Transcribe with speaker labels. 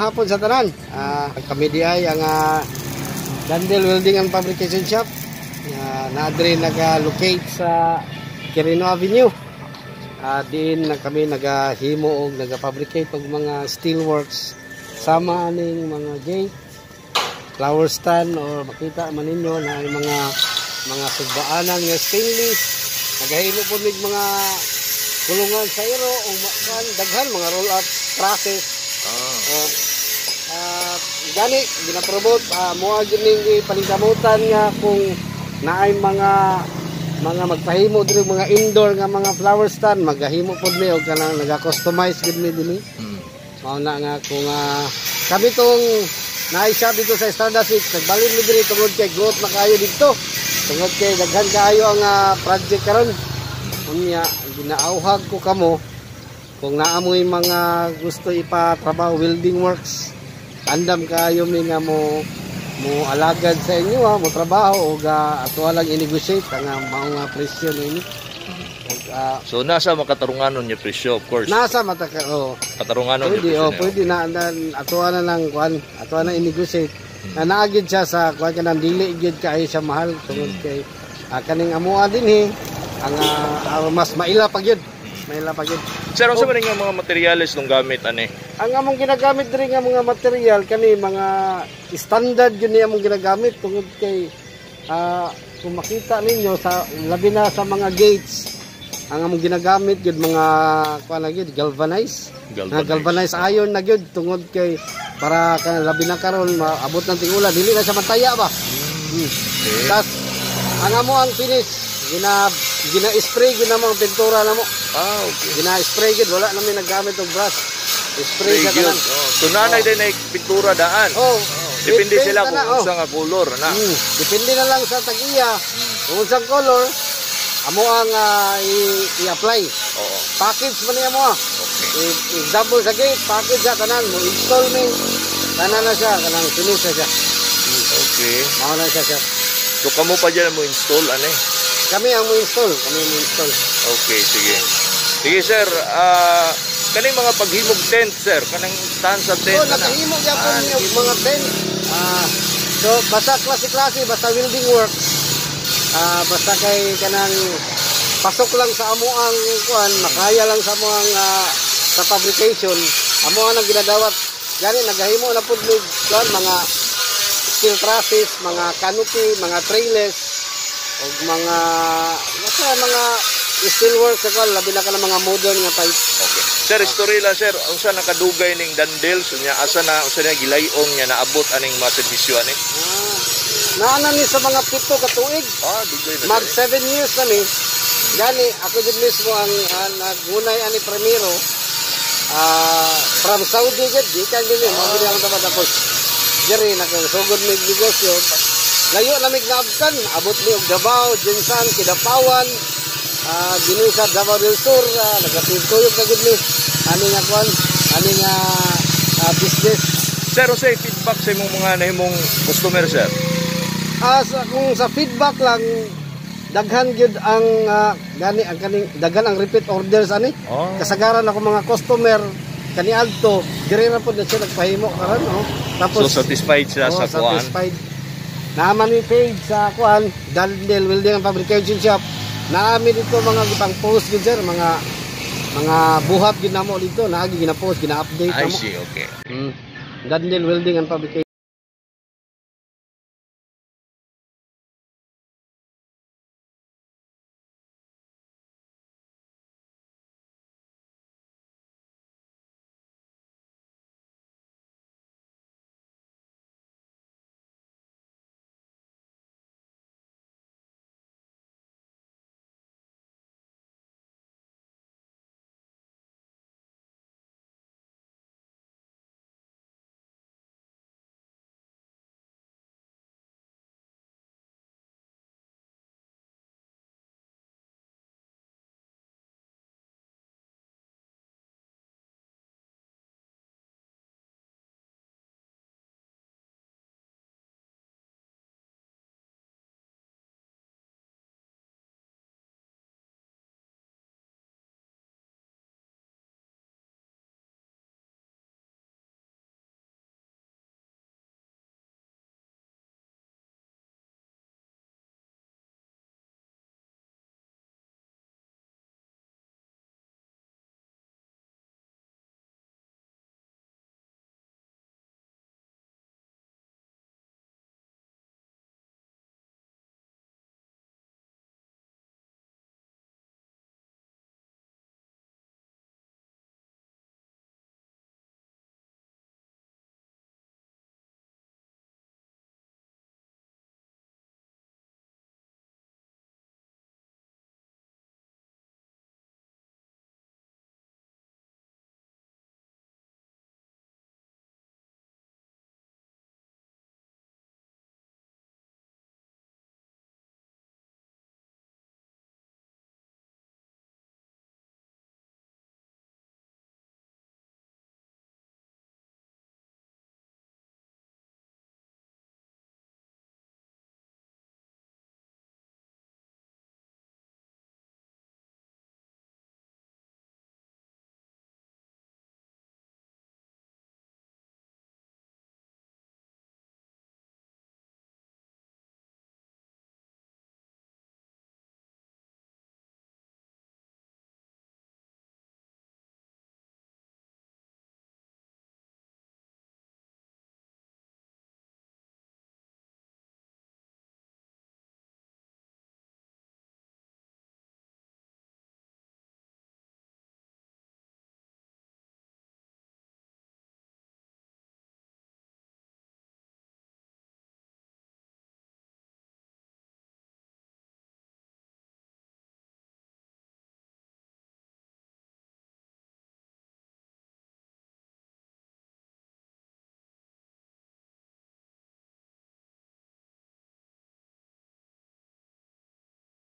Speaker 1: hapon sa tanan. Kami di ay ang Dandel Welding and Fabrication Shop. Naa diri naga-locate sa Quirino Avenue. Diin na kami nagahimo og naga-fabricate og mga steelworks sama aning mga gate, flower stand, or makita man ninyo na ang mga sugbaanan nga stainless. Nagahimo po mig mga kulungan sa iro o kan daghan mga roll up trusses. Gani gina-promote moa gyud ning paningkamutan nga kung naay mga magpahimo diri mga indoor nga mga flower stand, magahimo pod mi og kanang naga-customize gid mi dinhi. Mao na nga kung kami tong naay shop dito sa Estrada 6, nagbalin mi diri tungod kay growth na kaayo dito. Tungod kay daghan kaayo ang project karon. Unya ginaauhag ko kamo kung naa moy mga gusto ipatrabaho, welding works, andam kaayo mi nga mo alagad sa inyo ha, mo trabaho og ato lang i-negotiate ang mao nga presyo ninyo. Og
Speaker 2: So nasa makatarunganon niya presyo, of course.
Speaker 1: Nasa mata ka, oh.
Speaker 2: Katarunganon niya
Speaker 1: Pwede,
Speaker 2: presyo
Speaker 1: oh,
Speaker 2: niya.
Speaker 1: Pwede na ato na lang kuan, ato na i-negotiate. Na naa gyud siya sa kuan, kanang dili gyud kaayo siya mahal tungod kay kaning amoa dinhi ang mas maila pa gyud. Maila pa gyud.
Speaker 2: Sir, unsa man nga mga materyales nung gamit ani?
Speaker 1: Ang among ginagamit diri nga mga material kani, mga standard yun ni among ginagamit tungod kay kung makita ninyo sa labi na sa mga gates, ang among ginagamit gyud mga kuan na gyud, galvanized. Galvanized. Galvanized iron na gyud tungod kay para kana labi na karon maabot ng tingulan, dili na siya mataya ba. Tas ang amo ang finish, gina gina spray gina mo ang pintura namo. Gina spray gyud, wala namin naggamit og brush. Spray
Speaker 2: Spray
Speaker 1: sa
Speaker 2: gyud.
Speaker 1: Tanan.
Speaker 2: Oh. So nanay din ay pintura daan.
Speaker 1: Oh,
Speaker 2: Depende
Speaker 1: paint
Speaker 2: sila
Speaker 1: na
Speaker 2: kung
Speaker 1: na, oh.
Speaker 2: unsa nga color na.
Speaker 1: Depende na lang sa tag-iya. Kung unsang color amo ang i-apply. Package man niya mo ah. Example sa gate, package siya tanan mo installment. Tanan na siya, kanang finish na siya. Mao na siya, sir.
Speaker 2: So kamo pa dyan mo install ani?
Speaker 1: Kami ang mo install, kami mo install.
Speaker 2: Okay, sige. Sige sir, kaning mga paghimog tent, sir, kanang stand sa tent
Speaker 1: Oh,
Speaker 2: ana.
Speaker 1: nakahimo gyapon mi og
Speaker 2: Nakahimo.
Speaker 1: Mga tent. So basta klase-klase, basta welding works. Basta kay kanang pasok lang sa amo ang kuan, makaya lang sa amo ang sa fabrication, amo ang ginadawat. Gani nagahimo na pud mig kuan, mga steel trusses, mga canopy, mga trellis, ug mga basta mga steel work sa kuan, labi na ka ng mga modern nga type.
Speaker 2: Okay. Sir, story lang sir, unsa nakadugay ning Dandels unya asa na, unsa na gilayong niya naabot aning mga serbisyo ani?
Speaker 1: Naana ni sa mga 7 ka tuig.
Speaker 2: Ah, dugay na.
Speaker 1: Mag
Speaker 2: sir.
Speaker 1: 7 years na ni. Gani ako jud mismo ang nagunay ani primero. From Saudi gid, gikan gid ni mo gid ang tama, tapos diri nakasugod mig negosyo. Layo na mig naabtan, abot mi og Davao, GenSan, Kidapawan, Ginisa, Davao del Sur, nagatuyok na gid mi ani nga kuan, ani nga business.
Speaker 2: Sir, unsay feedback sa imong mga nahimong customer, sir?
Speaker 1: Kung sa feedback lang, daghan gyud ang gani ang kaning daghan ang repeat orders ani. Kasagaran ako mga customer kaniadto, diri ra pod na siya nagpahimo karon, oh. Tapos
Speaker 2: So satisfied sila
Speaker 1: oh,
Speaker 2: sa kuan.
Speaker 1: Satisfied. Naaman mi page sa kuan, Dandel Welding and Fabrication Shop. Naami dito mga gipang post gyud sir, mga buhat gyud namo dito, naagi gina-post, gina-update
Speaker 2: I
Speaker 1: namo.
Speaker 2: see, okay.
Speaker 1: Dandel Welding and Fabrication.